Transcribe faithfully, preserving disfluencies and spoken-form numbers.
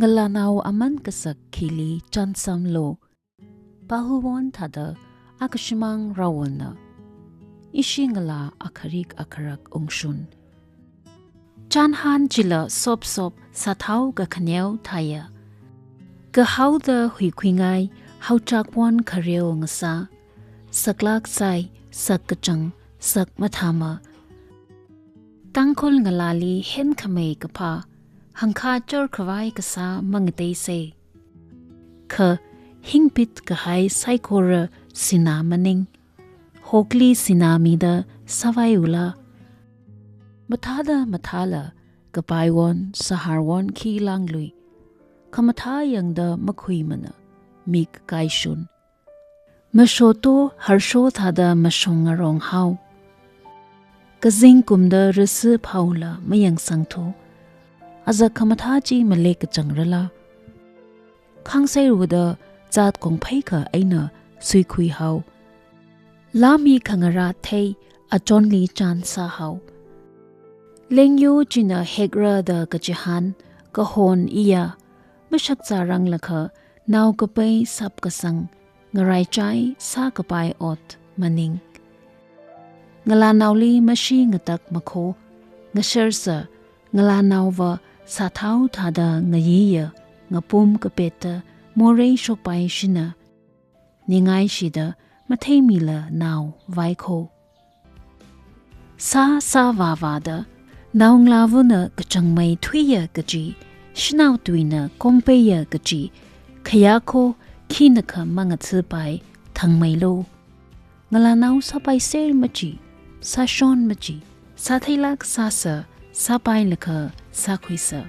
Ngalānao aman kasak khili chānsamlu. Pāhuwon thāda akashimān raona. Ishi ngalā akharik akharak ungshun. Chānhān chila sopsop sāthao kakhaneo thāya. Kahaoda huikhuingai haochakwon khareo ngasā. Saklak sai, sak kachāng, sak mathāma. Tangkhul ngalāli henkhamei kaphā, hangkhā chor khavai kasā mangateisei. Kha hingpit kahai saikora sinā maning. Hokli sinā mida sāvaiula. Mathāda mathāla, kapaiwon, sahārwon khi langlui. Khamathā yangda makhuimana, mik kaishun. Mashoto harsho thāda mashong ngarong hao. Kazingkumda risi phaola mayangsangthu. Azak khamathā chi malek kachāngrala. Khangseiruda zat kongpheikha eina suikhui hao. Lāmi khangarā thei achonli chān sāhao. Lengyo china hekra da kachihān, kahon iya, mashakzāranglakha, nao kapai sap kasang, ngaraichai sā kapai ot maning. Ngalānaoli mashi ngatak makho, ngasharsa, ngalānaova sāthao thāda ngayiya, ngapum kapeta, morei shokpai shina, ningai shida matheimila nao vaikho. Sā sāvāvāda, naongalāvana kachāngmei thuiya kaji, shanao tuina kongpeiya kaji, khayākho khinakha mangatsupai thangmeilu. Ngalānao sāpaiser maji, sāshon maji, sātheilak sāsa, sāpailakha sākhuisa.